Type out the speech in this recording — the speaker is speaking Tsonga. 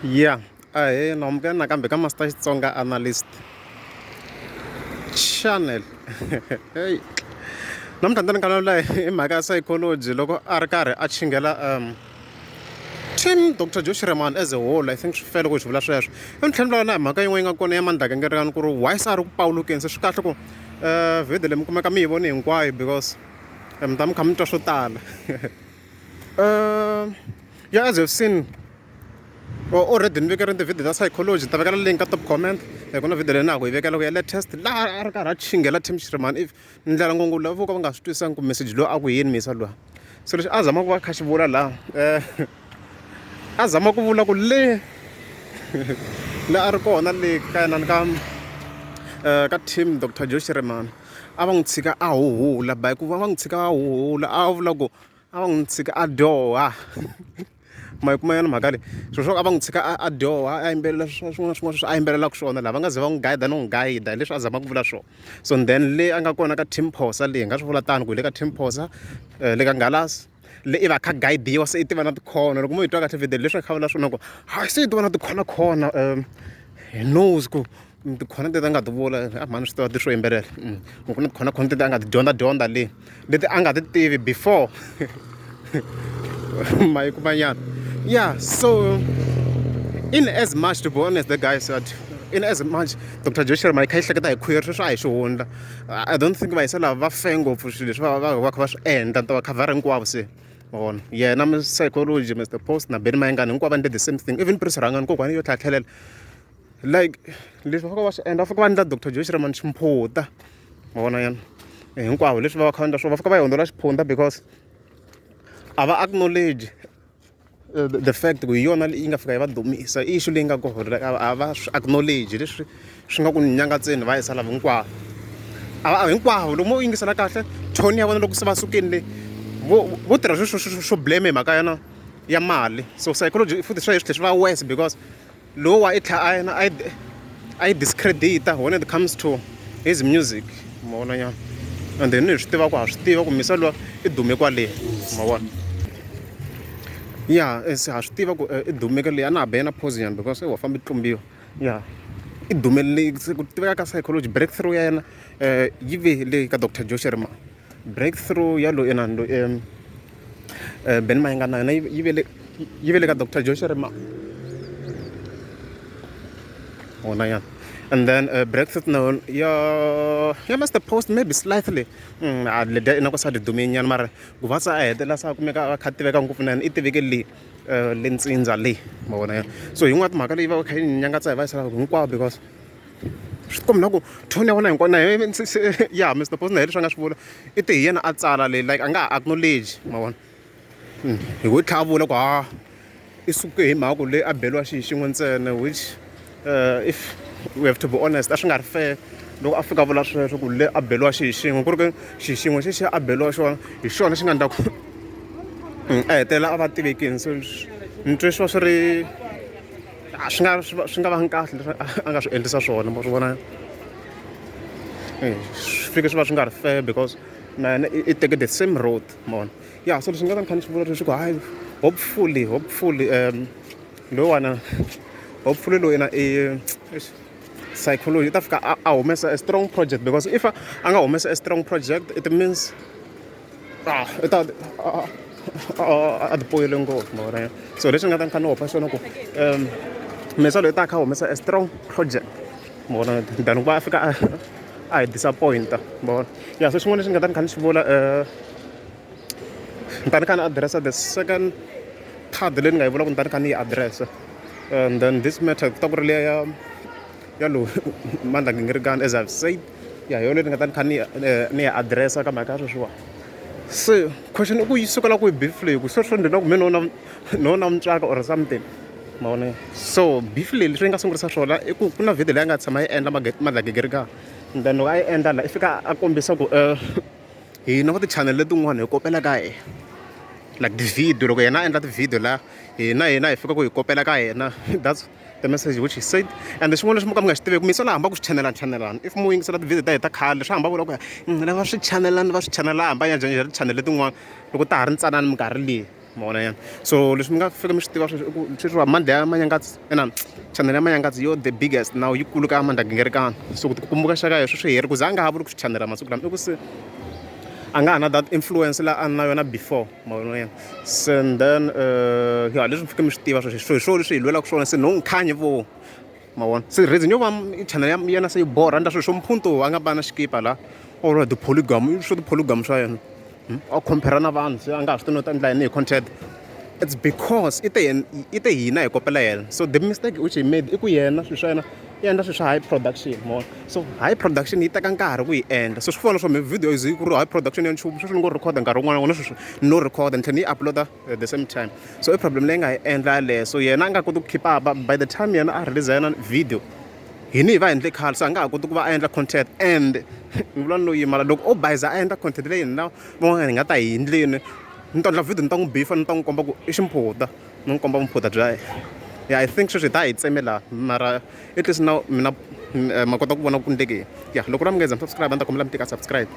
Ya ahee na amukela nakambe ka Master Xitsonga Analyst Channel hey namuntlha ni ta ni vulavula hi mhaka ya psychology loko a ri karhi a chingela team Doctor Joe Shirimani as a whole I think swi fair loko hi swi vula sweswo i ni tlhela ni vulavula na hi mhaka yin'wana yi nga kona ya Mandla Gengirikani ku ri why se a ri ku pawulukeni se swi kahle ku video leyi mi kumeka mi yi vone hinkwayo because mi ta mi kha mi twa swo tala yeah as you've seen already ni vekele ti-video ta psychology ta vekela link ka top comment ku na video leyi na ha ku yi vekela ku ya latest laha a ri karhi a chingela team Shirimani if ndlela ngopfu lava vo ka va nga swi twisisanga ku message lowu a ku yini misa luwa se lexi a zama ku va kha xi vula laha a zama ku vula ku le le a ri kona le ka yena ka ka team Doctor Joe Shirimani a va n'wi tshika a huhula by ku va va n'wi tshika a huhula a vula ku a va n'wi tshika a dyoha ma yi kuma yona mhaka leyi swilo swa ku a va n'wi tshika a dyoha a yimbelela swin'wana na swin'wana sweswi a yimbelelaka swona laha va nga ze va n'wi guide no n'wi guide hi leswi a zamaka ku vula swona so then le a nga kona ka team Phosa leyi hi nga swi vula tano ku hi le ka team Phosa le ka Nghalasi le i va kha guide-iwa se i tiva na tikhona loko mo yi twa kahle video leswi a kha vula swona ku hayi se i tiva na tikhona khona he knows ku tikhona leti a nga ti vula a mhani swi tiva ti swo yimbelela ku na tikhona khona leti a nga ti dyondza dyondza le leti a nga ti tivi before ma yi kuma nyana yeah so in as much to be honest the guy said in as much Dr Joe Shirimani yi kha yi hleketa hi khwiri sweswi a hi xihundla I don't think vayisa lava va fe ngopfu swilo leswi va va va kha va swi endla ni ta va khavhara hinkwavo se ma vona yena psychology Mr Post na Benny Mayengani hinkwavo va endle the same thing even Prince Rhangani kokwani yo tlhatlhelela like leswi va fika va swi endla va fika va endla Doctor Joe Shirimani ximphuta ma vona yana hinkwavo leswi va va kha va endla swona va fika va yi hundzula xiphunta because a va acknowledge the fact ku hi yona yi nga fika yi va dumisa i issue leyi nga kona like a va swi acknowledge leswi swi nga ku nyangatseni va yisa lava hinkwavo a va hinkwavo loko mo yingisela kahle tone ya vona loko se va sukile le vo vo tirha sweswo swo blame hi mhaka yona ya mali so psychology futhi swa swi tlhela swi va worse because lowa i tlhela a yena a yi a yi discredit-a when it comes to his music ma vona nyana and then hi swi tiva ku ha swi tiva ku misa luwa i dume kwale ma vona ya se ha swi tiva ku i dume ka leyi a na ha be na pause nyana because wa famba i tlumbiwa ya i dume le se ku tiveka ka psychology breakthrough ya yena yi ve le ka Doctor Joe Shirimani breakthrough ya loyi inani loyi Benny Mayengani na yena yi ve le yi ve le ka Doctor Joe Shirimani wona ya and then breakthrough na yona ya ya Mister Post maybe slightly a lediya ingaku se a ti dume nyana mara ku va se a hetelela se a kumeka a kha a tiveka ngopfu na yena i tiveke le le ntsindza le ma vona ya so hi yin'wana timhaka leyi va kha yi nyangatsa hi va yisa hinkwavo because swi tikomba na ku tone ya vona hinkwayo na ya Mister Post na hi leswi a nga swi vula i te hi yena a tsala leyi like a nga ha acknowledge ma vona hi ku tlhela a vula ku ha i suke hi mhaka ku leyi a beriwa xi xin'we ntsena which if we have to be honest a swi nga ri fair loko a fika a vula sweswo ku le a beriwa xi xin'we ku ri ku xi xin'we xexi a beriwa xona hi xona xi nga endla ku a hetelela a va tivekini se ni twe swi va swi ri a swi nga swi nga vangi kahle leswi a nga swi endlisa swona ma swi vona swi fike swi va swi nga ri fair because na yena i teke the same road ma vona ya so leswi ni nga ta ni kha ni swi vula leswi ku hayi hopefully hopefully loyiwana hopefully loyi yena i psychology i ta fika a humesa a strong project because if a nga humesa a strong project it means ah i ta a ti poyile ngopfu ma vona so leswi ni nga ta ni kha ni hopa xona ku mesa loyi i ta kha a humesa a strong project ma vona than ku va a fika a hi disappoint-a ma vona ya se xin'wana lexi ni nga ta ni kha ni xi vula ni ta ni kha ni address-a the second card leyi ni nga yi vula ku ni ta ni kha ni yi address-a and then this matter ku ta ku ri liya ya ya lowu Mandla Gingirikani as I've said ya hi yona leyi ni nga ta ni kha ni ni yi address-a ka mhaka ya sweswiwani se question i ku yi sukela kwihi beef leyi ku sweswo ni na ku me no na no na mutswaka or something ma vona so beef leyi leswi yi nga sungurisa swona i ku ku na video leyi a nga tshama yi endla Mandla Gingirikani and then loko a yi endla la i fika a kombisa ku hina va ti-channel letin'wana hi kopela ka yena like ti-video loko yena a endla ti-video la hina hina hi fika ku hi kopela ka yena that's the message which he said and xin'wana lexi mo ka mi nga xi tiveki mi sala hamba ku swi chanelana chanelana if mo yingisela ti-video ta hina ta khale swi hamba vula ku lava swi chanelana va swi chanela hamba ya njhani ti-channel letin'wana loko ta ha ri ntsanana minkarhi leyi Ma vona yana. So leswi mi nga fika mi swi tiva sweswi i ku sweswi wa Mandla ya Manyangatsi ina channel ya Manyangatsi yo the biggest now yi kulu ka Amanda Gingirikani. So ku tikukumuka xa ka yena sweswi heri ku za a nga ha vuli ku swi channel masiku lama i ku se a nga ha na that influence la a na yona before. Ma vona yana. Se and then ya leswi mi fike mi swi tiva sweswi hi swona leswi hi lwelaka swona se no n'wi khanyi vo. Ma vona se reason yo va channel ya yena se yi borha endla swilo swo mphunto a nga ba na xikipa la or the polygamy swo ti-polygamy swa yena a compare na vanhu se a nga ha swi tivi no ta endla yini hi content. It's because i te yena i te hina hi kopela yena so the mistake which he made i ku yena swilo swa yena i endla swilo swa high production ma vona so high production yi teka nkarhi ku yi endla so swi fana na swo video is ku ri high production ya nchumu sweswi ni ngo record nkarhi wun'wana na sweswi no record ni tlhela ni yi upload-a at the same time so i problem leyi nga yi endla yaleyo so yena a nga koti ku keep up by the time yena a release yena video hini hi va endle khale so a nga ha koti ku va a endla content and ni vula no yimala loko o bayiza a endla content leyi hina van'wana hi nga ta hi endleni ni ta endla video ni ta n'wi bifa ni ta n'wi komba ku i ximphuta ni n'wi komba vumphuta bya yena ya I think sweswi hi ta hi tseme laha mara at least now mina ma kota ku vona ku ndleke ya loko ra mi nga za mi subscribe a ni ta kombela mi tika subscribe.